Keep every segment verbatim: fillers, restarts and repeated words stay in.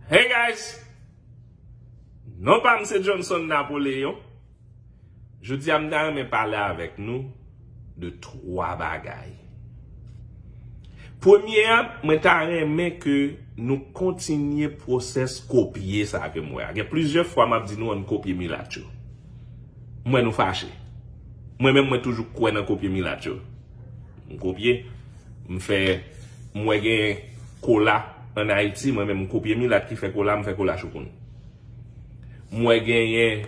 Hey guys! Non pa m se Johnson Napoléon. Jodi a m ta renmen pale avèk nou de twa bagay. Premye a, mwen ta renmen ke nou kontinye pwosès kopye sa ke m wè a. Gen plizyè fwa m ap di nou ann kopye milat yo. M wè nou fache. Mwen menm mwen toujou kwè nan kopye milat yo. M kopye, m fè, m wè gen kola ann Ayiti, mwen menm m kopye milat ki fè kola, m fè kola choukoun. M wè genyen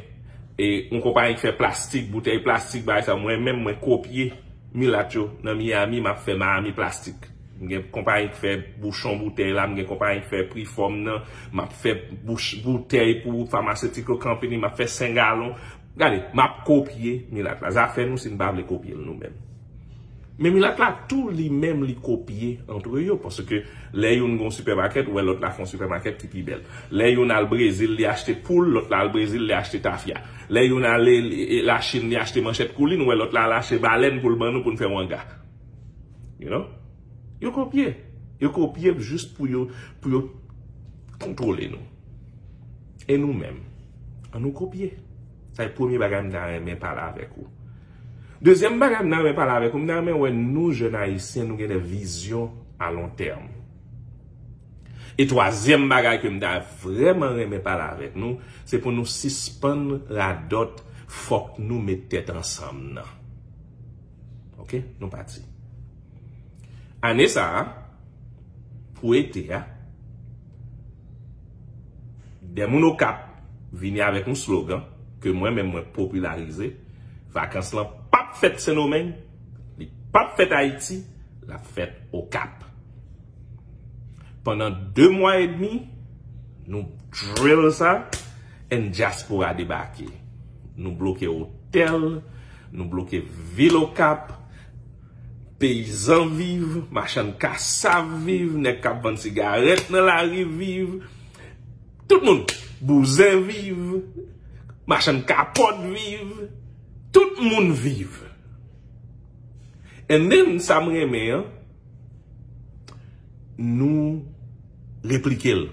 e, yon konpayi ki fè plastik, boutèy plastik, bagay sa, mwen menm mwen kopye milat yo nan Miami, m ap fè Miami plastik. M gen konpayi ki fè bouchon boutèy la, m gen konpayi ki fè prifòm nan, m ap fè bouch, boutèy pou pharmaceutical company, m ap fè senk galon. Gade, m ap kopye milat la. Zafè nou si n pa vle kopye l nou menm. Men milat la tou li menm li kopye antre yo, paske lè youn gen yon sipèmakèt, ou wè lòt la fè yon sipèmakèt ki pi bèl. Lè youn al Brezil, li achte poul, lòt la al Brezil, li achte tafya. Lè youn ale e, Lachin, li achte manchèt koulin, ou wè lòt la al achte balèn pou l ban nou pou n fè wanga. You know? Yo kopye. Yo kopye jis pou yo, pou yo kontwole nou. E nou menm, ann nou kopye. Sa e premye bagay m ta renmen pale avèk ou. Dezyèm bagay m ta renmen pale avèk ou, m ta renmen wè nou jèn ayisyen, nou gen de vizyon a lon tèm. E twazyèm bagay ke m ta vrèman renmen pale avèk nou, se pou nou sispann radòt fòk nou met tèt ansanm nan. Ok, nou pati. Ane sa a, pou ete a, de moun Okap vini avèk yon slogan ke mwen menm mwen popilarize, vakans lan p ap fèt Sendomeng, li p ap fèt Ayiti, l ap fèt Okap. Pandan de mwa edmi, nou drill sa, and dyaspora debake. Nou bloke otèl, nou bloke vil Okap, peyizan viv, machann kasav viv, nèg k ap vann sigarèt nan lari viv, tout moun, bouzen viv, machann kapòt viv, tout moun viv. And then, sa m renmen an, nou replike l.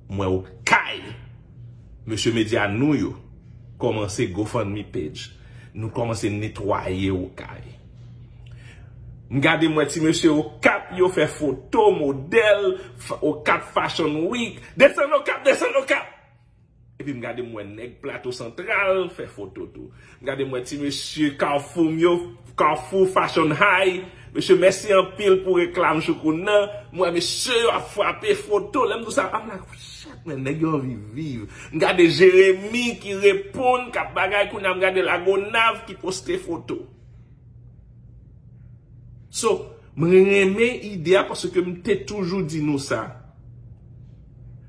M wè Okay, mesye medya nou yo kòmanse GoFundMe page. Nou kòmanse netwaye Okay. M gade m wè ti mesye Okap yo fè foto modèl, f-, Okap Fashion Week. Desann Okap, desann Okap! Epi m gade m wè nèg Plato Santral fè foto tou. M gade m wè ti mesye Carrefour m yo, Carrefour Fashion High. Mesye, mèsi anpil pou reklam choukoun nan. M wè mesye yo ap frape foto. Lè m di w sa, I'm like, shit, men nèg yo anvi viv. M gade Jeremi ki reponn, k ap bagay, kounye a m gade Lagonav ki poste foto. So, mwen renmen ide a paske m te toujou di nou sa.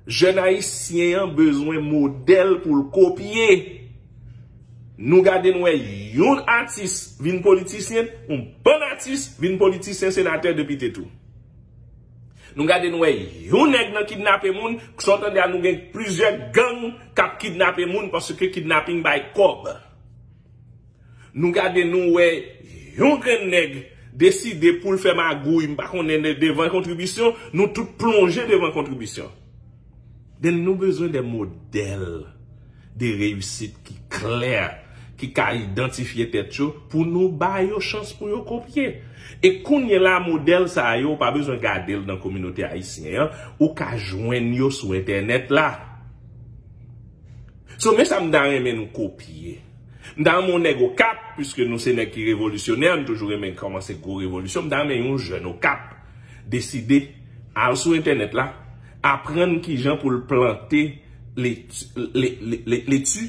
Jèn ayisyen an bezwen modèl pou l kopye. Nou gade n wè yon atis vin politisyen, yon bann atis vin politisyen, senatè, depite tou. Nou gade n wè yon nèg nan kidnape moun, sa w tande a, nou gen plizyè gang k ap kidnape moun paske kidnaping bay kòb. Nou gade nou wè yon grenn nèg deside pou l fè magouy, m pa konnen, de-, devan kontribisyon, nou tout plonje devan kontribisyon. Den nou bezwen de modèl de reyisit ki klè, ki ka idantifye tèt yo pou nou ba yo chans pou yo kopye. E kounye la, modèl sa yo, ou pa bezwen gade l nan kominote ayisyen an, ou ka jwenn yo sou entènèt la. So, men sa m ta renmen nou kopye. M ta renmen yon nèg Okap, piske nou se nèg ki revolisyonè, nou toujou renmen kòmanse gwo revolisyon. M ta renmen yon jèn Okap deside al sou entènèt la, aprann kijan pou l plante leti, le-, le-, le-, leti,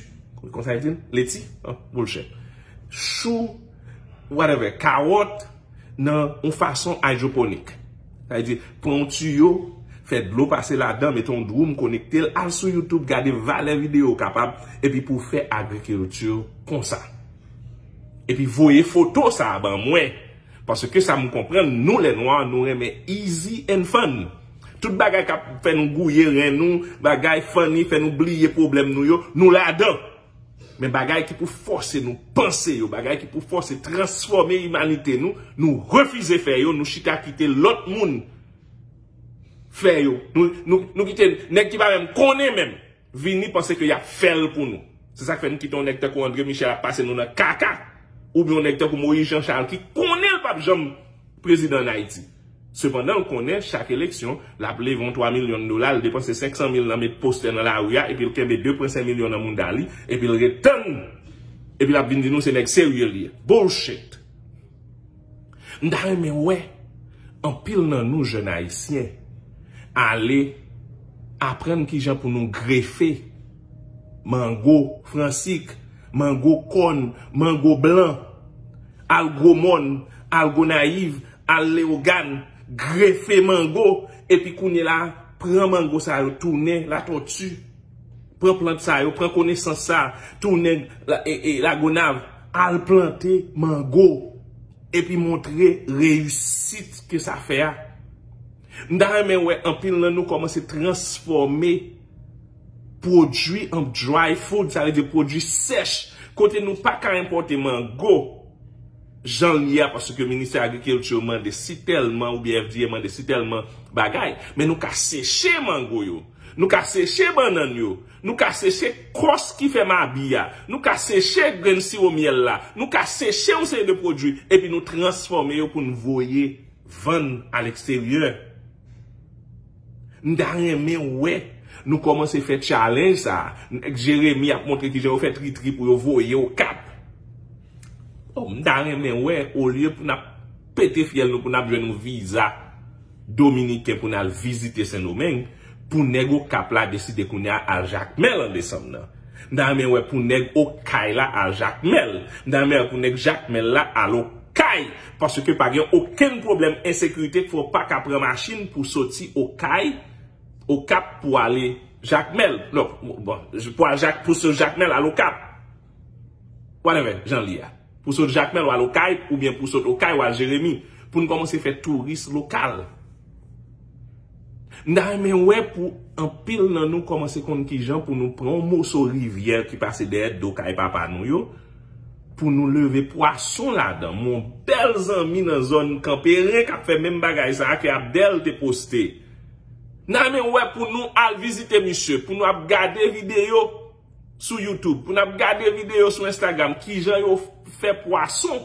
konsa yo di l? Leti? An, bullshit. Chou, whatever, kawòt, nan yon fason hydroponic. Sa vle di, pran yon tiyo, fè dlo pase ladan, mete yon dwoum, konekte l, al sou YouTube, gade valè videyo w kapab, epi pou w fè agrikilti konsa. Epi voye foto sa a ban mwen. Paske sa m konprann, nou lè nwa, nou renmen easy and fun. Tout bagay k ap fè nou gouye ren nou, bagay funny, fè nou bliye pwoblèm nou yo, nou ladan. Men bagay ki pou fòse nou panse yo, bagay ki pou fòse transfòme imanite nou, nou refize fè yo, nou chita kite lòt moun fè yo. Nou, nou, nou kite nèg ki pa menm konnen menm vini panse ke y ap fè l pou nou. Se sa k fè n kite yon nèg tankou André Michel ap pase nou nan kaka, oubyen yon nèg tankou Moïse Jean Charles ki konnen l p ap janm prezidan ann Ayiti. Sepandan, l konnen chak eleksyon, l ap leve yon twa milyon dola, l depanse senk san mil nan met postè nan lari a, epi l kenbe de pwen senk milyon nan mouda li, epi l ret tann, epi l ap vin di nou se nèg serye li ye. Bullshit! M ta renmen wè anpil nan nou jèn ayisyen ale aprann kijan pou nou grefe mango fransik, mango kòn, mango blan, al Gwomòn, al Gonayiv, al Leyogàn, grefe mango, epi kounye la, pran mango sa yo, tounen Latòti. Pran plant sa yo, pran konesans sa, tounen la, e, e, Lagonav, al plante mango, epi montre reyisit ke sa fè a. M ta renmen wè anpil nan nou kòmanse transfòme pwodui an dry food, sa vle di pwodui sèch, kote nou pa ka enpòte mango jan l ye a, paske Ministè Agrikilti mande si tèlman, oubyen F D A mande si tèlman bagay, men nou ka seche mango yo, nou ka seche bannann yo, nou ka seche kòs ki fè mabi a, nou ka seche grenn siwo myèl la, nou ka seche yon seri de pwodui, epi nou transfòme yo pou n voye vann aleksteryè. M ta renmen wè nou kòmanse fè challenge sa a. Nèg Jeremi ap montre kijan yo fè tritri pou yo voye Okap. Oh, m ta renmen wè, olye pou n ap pete fyèl nou, pou n ap jwenn yon viza dominiken pou n al vizite Sendomeng, pou nèg Okap la deside kounye a al Jakmèl an desanm nan. M ta renmen wè pou nèg Okay la al Jakmèl. M ta renmen wè pou nèg Jakmèl la al Okay. Paske pa gen okenn pwoblèm ensekirite k fè w pa ka pran machin pou soti Okay, Okap pou ale Jakmèl. Non, bon, pou al Jak, pou sot Jakmèl al Okap. Whatever, jan l ye a. Pou sot Jakmèl w al Okay, oubyen pou sot Okay w al Jeremi. Pou n kòmanse fè touris lokal. M ta renmen wè pou anpil nan nou kòmanse konn kijan pou nou pran yon moso rivyè ki pase dèyè do kay papa nou yo, pou nou leve pwason ladan. Mon bèl zanmi nan zòn Kanperen k ap fè menm bagay sa a ke Abdel te poste. M ta renmen wè pou nou al vizite misye, pou nou ap gade videyo sou YouTube, pou n ap gade videyo sou Instagram, kijan yo fè pwason.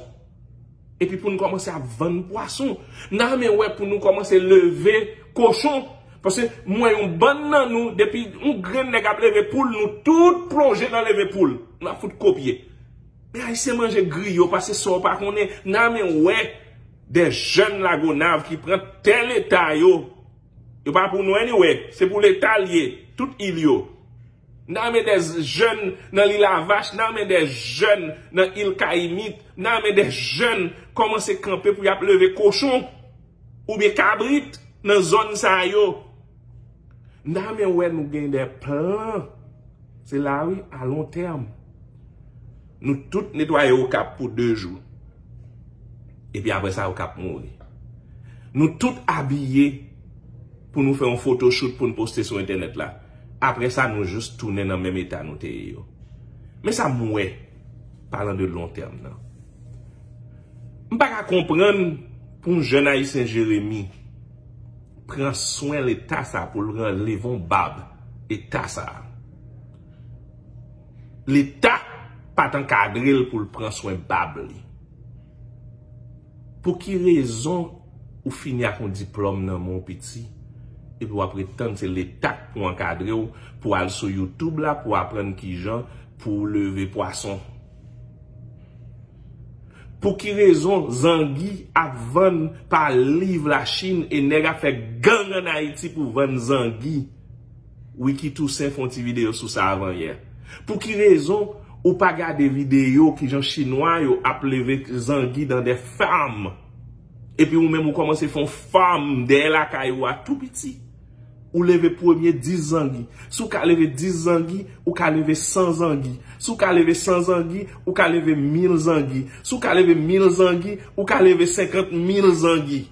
Epi pou n kòmanse ap vann pwason. M ta renmen wè pou nou kòmanse leve kochon. Paske m wè yon bann nan nou, depi yon grenn nèg ap leve poul, nou tout plonje nan leve poul. Nou ap fout kopye. Men Ayisyen manje griyo, paske sa w pa konnen. M ta renmen wè de jèn Lagonav ki pran tè leta yo. Yo pa pou nou anyway. Se pou leta l ye. Tout il yo. M ta renmen de jèn nan Lilavach, m ta renmen de jèn nan Il Kayimit, m ta renmen de jèn kòmanse kanpe pou y ap leve kochon oubyen kabrit nan zòn sa yo. M ta renmen wè nou gen de plan. Se la wi, a lon tèm. Nou tout netwaye Okap pou de jou. Epi apre sa, Okap mouri. Nou tout abiye pou nou fè yon photoshoot pou n poste sou entènèt la. Apre sa, nou jis tounen nan menm eta nou te ye yo. Men sa m wè, palan de lon tèm nan. M pa ka konprann pou yon jèn ayisyen Jeremi pran swen leta sa pou l ran-, leve yon bab eta sa. Leta pa t ankadre l pou l pran swen bab li. Pou ki rezon ou fini ak yon diplòm nan men w piti, epi w ap ret tann se leta k pou ankadre w, pou al sou YouTube la, pou aprann kijan pou w leve pwason? Pou ki rezon zangi ap vann pa liv Lachin e nèg ap fè gang ann Ayiti pou vann zangi? Ricky Toussaint fè yon ti videyo sou sa avan yè. Pou ki rezon ou pa gade videyo kijan chinwa yo ap leve zangi dans des farms? Epi ou menm ou kòmanse fè yon farm dèyè lakay ou a tou piti. Ou leve premye dis zangi. Si w ka leve dis zangi, ou ka leve san zangi. Si w ka leve san zangi, ou ka leve mil zangi. Si w ka leve mil zangi, ou ka leve senkant mil zangi.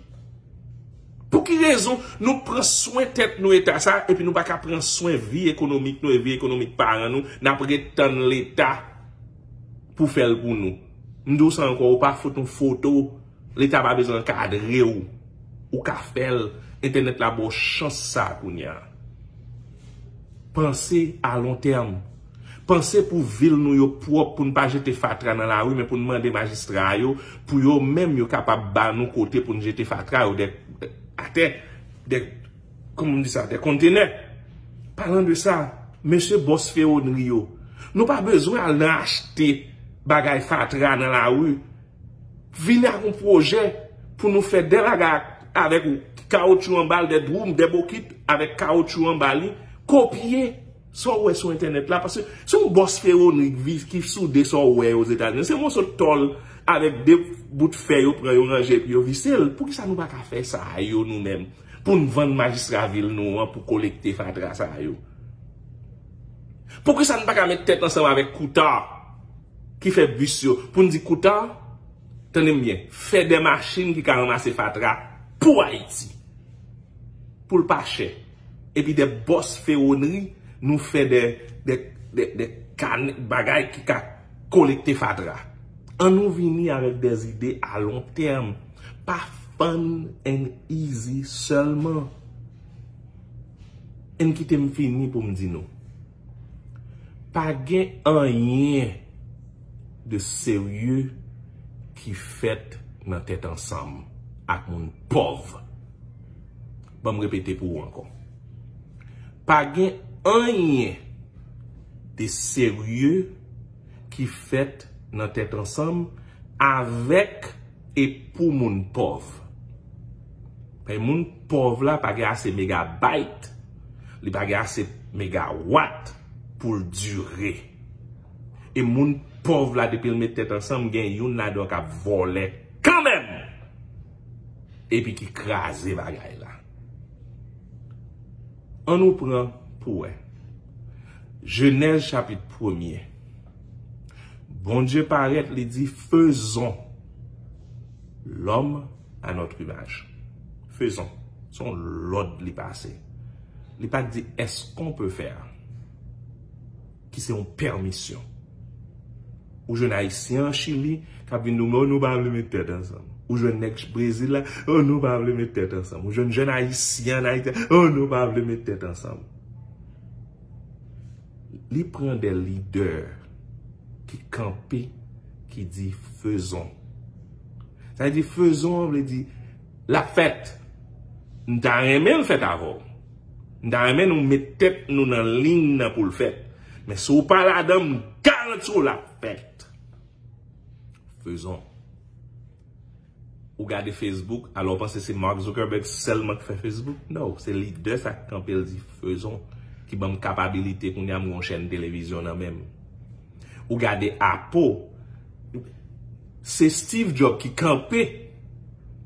Pou ki rezon nou pran swen tèt nou eta sa, epi nou pa ka pran swen vi ekonomik nou e vi ekonomik paran nou, n ap ret tann leta pou fè l pou nou? M di w sa ankò, ou pa fout yon foto, leta pa bezwen ankadre w. Ou ka fè l Entènèt la ba w chans sa kounye a. Panse a lon tèm. Panse pou vil nou yo pwòp, pou n pa jete fatra nan lari, men pou n mande majistra yo, pou yo menm yo kapab ba nou kote pou n jete fatra yo, de, atè, de, kòman m di sa, de kontenè. Palan de sa, mesye bòs fewonri yo, nou pa bezwen al nan achte bagay fatra nan lari. Vini ak yon pwojè pou nou fè de bagay avèk ou, kawotchou anba l, de dwoum, de bokit avèk kawotchou anba li, kopye sa w wè sou entènèt la, paske se yon bòs fewonri ki viv, ki soude sa w wè Ozetazini. Se moso tòl avèk de bout fè yo pran, yo ranje epi yo vise l. Poukisa nou pa ka fè sa yo nou menm? Pou n vann majistra vil nou an pou kolekte fatra sa yo. Poukisa n pa ka met tèt ansanm avèk Kouta ki fè bis yo, pou n di Kouta, tande m byen, fè de machin ki ka ranmase fatra pou Ayiti. Pou l pa chè. Epi de bòs fewonri, nou fè de, de, de, de kanè, bagay ki ka kolekte fatra. An nou vini avèk de ide a lon tèm. Pa fun and easy sèlman. And kite m fini pou m di nou. Pa gen anyen de serye ki fèt nan tèt ansanm ak moun pòv. Ban m repete pou ou ankò. Pa gen anyen de serye ki fèt nan tèt ansanm avèk e pou moun pòv. Paske moun pòv la pa gen ase megabayt, li pa gen ase megawat pou l dire. E moun pòv la, depi l met tèt ansanm, gen youn ladan yo k ap vòlè kanmenm. Epi ki kraze bagay la. An nou pran pou wè. Jenèz chapit premye. Bondye parèt, li di, faisons l'homme à notre image. Faisons. Se yon lòd li pase. Li pa t di, est-ce qu'on peut faire? Ki se yon pèmisyon. Ou jwenn Ayisyen an Chili k ap vin di w, men nou pa vle met tèt ansanm. Ou jwenn nèg Brezil la, oh, nou pa vle met tèt ansanm. Ou jwenn jèn Ayisyen an Ayiti, oh, nou pa vle met tèt ansanm. Li pran de lidè ki kanpe, ki di, faisons. Sa vle di, faisons an vle di, l ap fèt. M ta renmen l fèt avè w. M ta renmen nou met tèt nou nan liy nan pou l fèt. Men si w pa ladan, m garanti w l ap fèt. Faisons. Ou gade Facebook, alò w panse se Mark Zuckerberg sèlman k fè Facebook? No, se lidè sa k kanpe l di faisons, ki ban m kapabilite kounye a m gen yon chèn televizyon nan men m. Ou gade Apple, se Steve Jobs ki kanpe,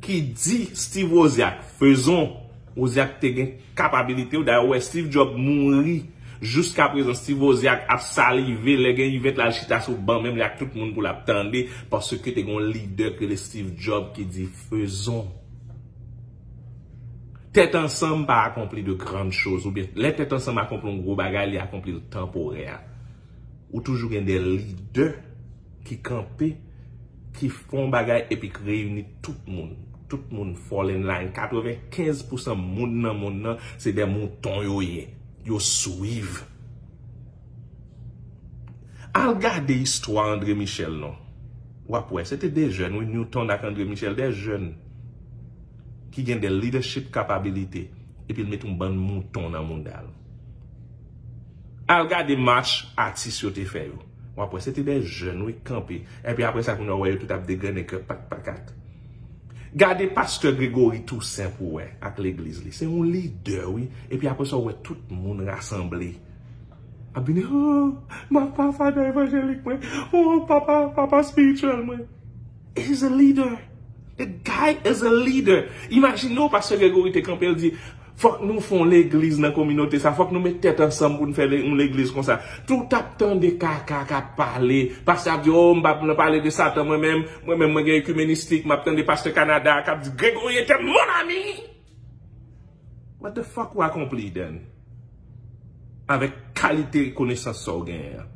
ki di Steve Wozniak, faisons. Wozniak te gen kapabilite yo. Dayè, ou wè Steve Jobs mouri. Jiskaprezan, Steve Wozniak ap salive. Lè gen event la, l chita sou ban menm li ak tout moun pou l ap tande. Paske te gen yon lidè ki rele Steve Jobs ki di, faisons. Tèt ansanm pa akonpli de grann choz. Oubyen, lè tèt ansanm akonpli yon gwo bagay, li akonpli l tanporè. Ou toujou gen de lidè ki kanpe, ki fè yon bagay epi k reyini tout moun. Tout moun fall in line. Katrevenkenz pousan moun nan monn nan, se de mouton yo ye. Yo swiv. Al gade istwa André Michel non. W ap wè, se te de jèn, wi, Newton ak André Michel, de jèn ki gen de leadership kapabilite, epi l met yon bann mouton nan mouda l. Al gade mach atis yo te fè yo. W ap wè, se te de jèn, wi, k kanpe. Epi apre sa, kounye a, w wè yo tout ap degrennen kè pat pakat. Gade pastè Gregory Toussaint pou w wè ak legliz li. Se yon lidè, wi. Epi apre sa, w wè tout moun rasanble. Ap vini, oh, m ap pa fada evanjelik mwen. Oh, papa, papa spirityèl mwen. He's a leader. The guy is a leader. Imajine w, pastè Gregory te kanpe, l di, fòk nou fè yon legliz nan kominote sa, fòk nou met tèt ansanm pou n fè le-, yon legliz konsa. Tout ap tande kaka k ap pale. Pastè ap di, oh, m p ap nan pale de Satan, mwen menm, mwen menm, mwen gen ekimenistik, m ap tande pastè Kanada k ap di, Gregory était mon ami. What the fuck ou akonpli, then? Avèk kalite konesans sa w genyen an.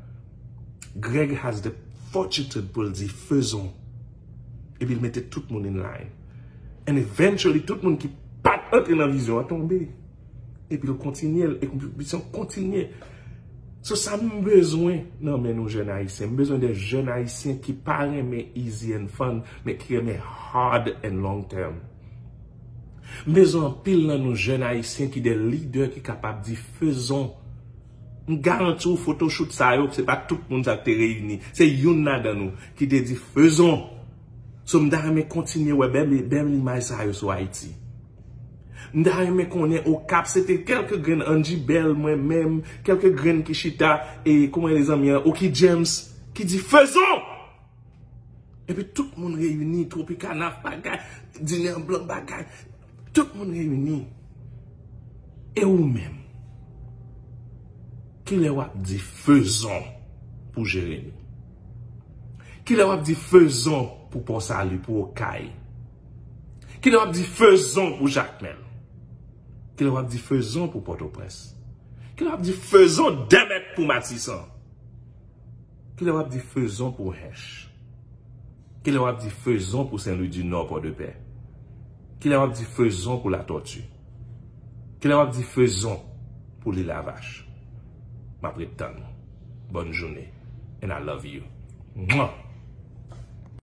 Greg has the fortitude pou l di, faisons. Epi l mete tout moun in line. And eventually, tout moun ki Pat antre nan vizyon an, tonbe. Epi l kontinye l, e konpetityon kontinye. So sa m bezwen nan men nou jèn ayisyen. M bezwen de jèn ayisyen ki pa renmen easy and fun, men ki renmen hard and long term. M bezwen anpil nan nou jèn ayisyen ki de lidè ki kapab di fezon. M garanti w, photoshoot sa yo, se pa tout moun sa k te reyini. Se youn ladan nou ki te di fezon. So m ta renmen kontinye wè bèl, bèl imaj sa yo sou Ayiti. M ta renmen konnen Okap, se te kèlke grenn Angie Bell, mwen menm, kèlke grenn ki chita, e kòman lezanmi an, Oki James, ki di fezon! Epi tout moun reyini, Tropicana bagay, Dine an blan bagay. Tout moun reyini. E ou menm? Kilè w ap di fezon pou Jeremi? Kilè w ap di fezon pou Pòsali, pou Okay? Kilè w ap di fezon pou Jakmèl? Kilè w ap di fezon pou Pòtoprens? Kilè w ap di fezon dèmèt pou Matisan? Kilè w ap di fezon pou Hench? Kilè w ap di fezon pou Sen Lwi di Nò, Pòdepè? Kilè w ap di fezon pou Latòti? Kilè w ap di fezon pou Lilavach? M ap ret tann ou. Bòn jounen. And I love you. Mwa!